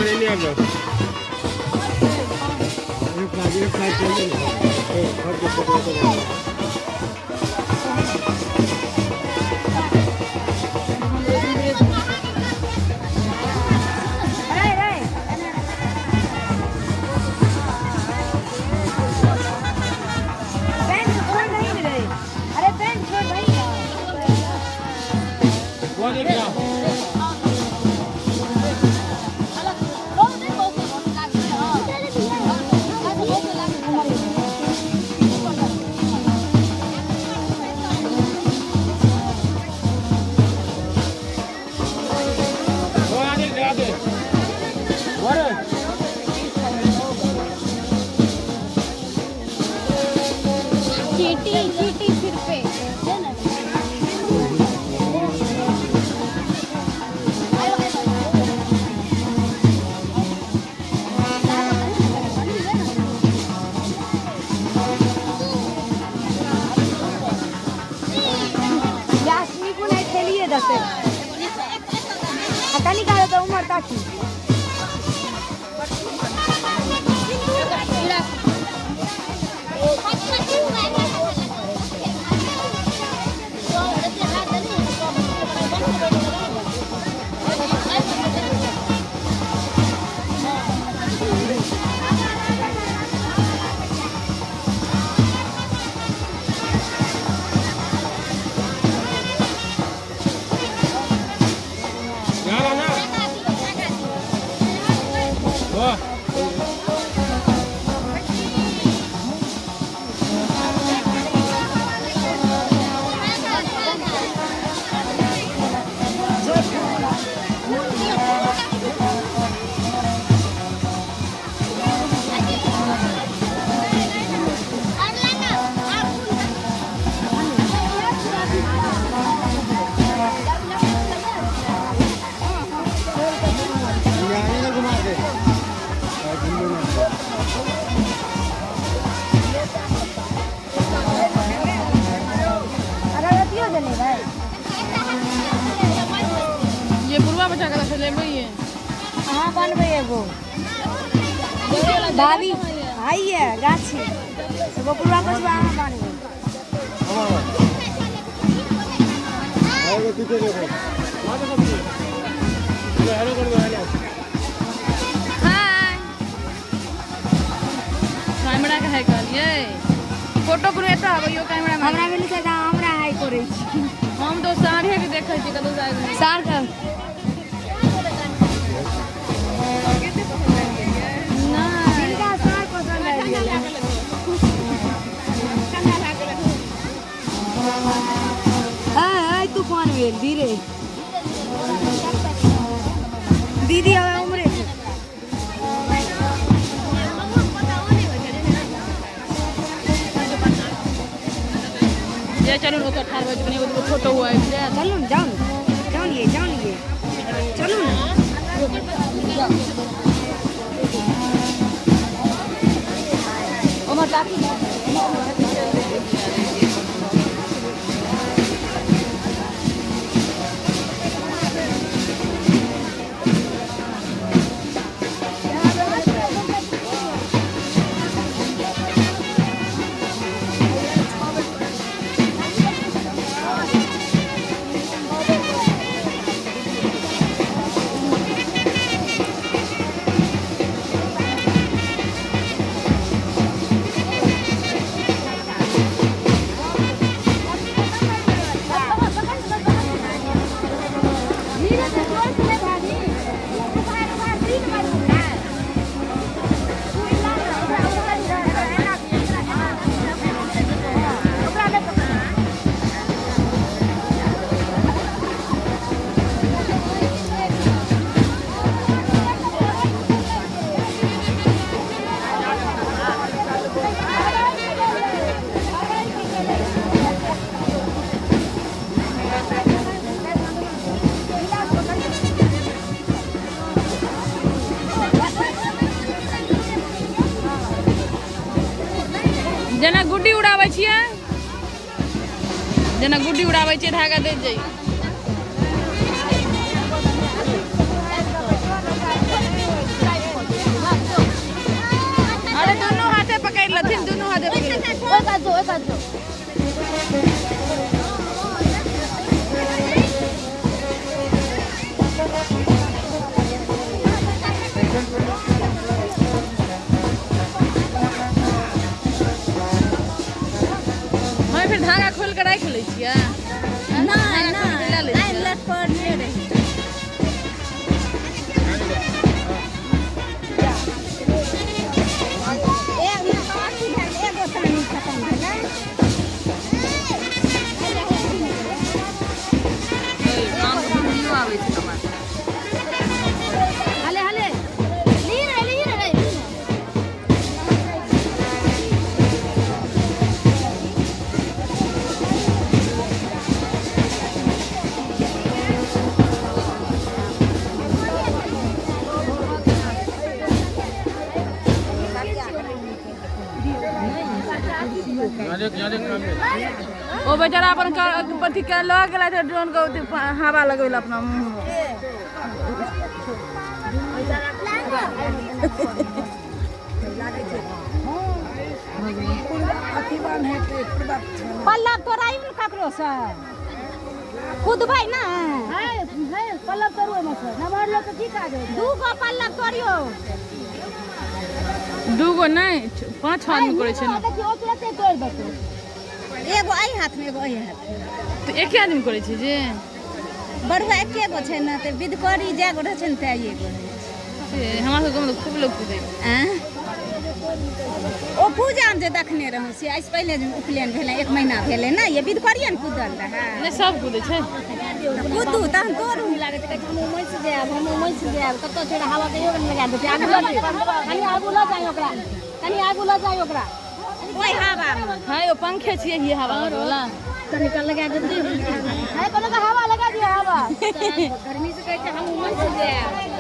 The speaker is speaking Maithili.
एने आबि जाउ। एक साइड चलि जाउ ने। सबके फोटो एतऽ। पैंट छोड़ नहीं रे। अरे पैंट छोड़ नहीं ना। कऽ दे क्या? ओ आदि लगा दे। बरे। चीटी चीटी सिर पे। यास्मी को नहीं खेलिए दसे आ कनी काल तो उमर ताकी। यहाँ ला ना। वाह। आगे ना घुमा दे। घूमने ना। अरे रतियो देने भाई। ये बुढ़वा बच्चा के लेबै ये। अहाँ बनबै एगो भाभी हाई है गाछी एगो पुरवा बचवा अहाँ बनबै। एगो पीछे देखो। हेलो कर दो, हेलो। हाय, कैमरा के है कहलियै फोटो कोनो एतऽ आबैयो कैमरा में। हमरा मिल के हमरा हाई करै छी। हम तो साढ़े के देखै छी कतौ जाय नहि। सार के। नहि। जिनका सार पसंद आबि गेलै। हाय तूफान भेल धीरे दीदी हवे उमरे। जे चलू ने ओतऽ ठाढ़ भऽ कनि एगो दूगो फोटो आबि जायत। चलू ने, जाउ ने, जाउ ने ये, जाउ ने ये, चलू ने। ओमहर ताकू ने। जेना गुड्डी उड़ाबै छियै, जेना गुड्डी उड़ाबै छियै, धागा दैत जइयौ। मम्मी फेर धागा खोलि कऽ राखि लै छियै? नहि। धागा खोलि कऽ लए लै नहि छियै। लटकले रही। एगो सानी खतम भेलै। कानके बिंदियो आबै छै हमरा। हले हले ली रे, ली रे। ओ बेचारा अपन अथी के लऽ गेलै तऽ ड्रोन के अथी हवा लगबै लए अपना मुँह मे। पल्लव तोड़ाई ने ककरोसँ कुदबै ने। पल्लव तोड़ू, नमहर लोक की काज? दू गो पल्लव तोड़ियौ। दूगो नहि, पाँच छओ आदमी करै छै ने। देखियौ, ओ तुरते तोड़ि देतौ। एगो एहि हाथमे, एगो एहि हाथमे। तऽ एके आदमी करै छै जे बड़ुआ एके गो छै ने, तऽ विधकरी जए गो रहै छै ने तै एगो रहै छै। से हमरा सबके गाँवमे तऽ खूब लोक कुदै छै। आँय? ओ पूजामे जे देखने रहौं से एहिसँ पहिले जे उपनयन भेलै, एक महीना भेलै ने, ये विधकरिये ने कुदल रहै। नहि, सब कुदै छै। कुदू तहन तोड़ू। लागै छै, हम उमैस जायब, हम उमैस जायब। कतऽ छै हवा? कहियो नहि लगा दै छै। आगू लऽ जाइयो, कनि आगू लऽ जाइयो ओकरा, कनि आगू लऽ जाइयो ओकरा। ओहि हवामे। हँ यौ, पंखे छियै ही हवा वाला। कनि कल लगा देती है, कोनो के हवा लगा दियो हवा। गर्मी से कहै छै हम उमैस जायब।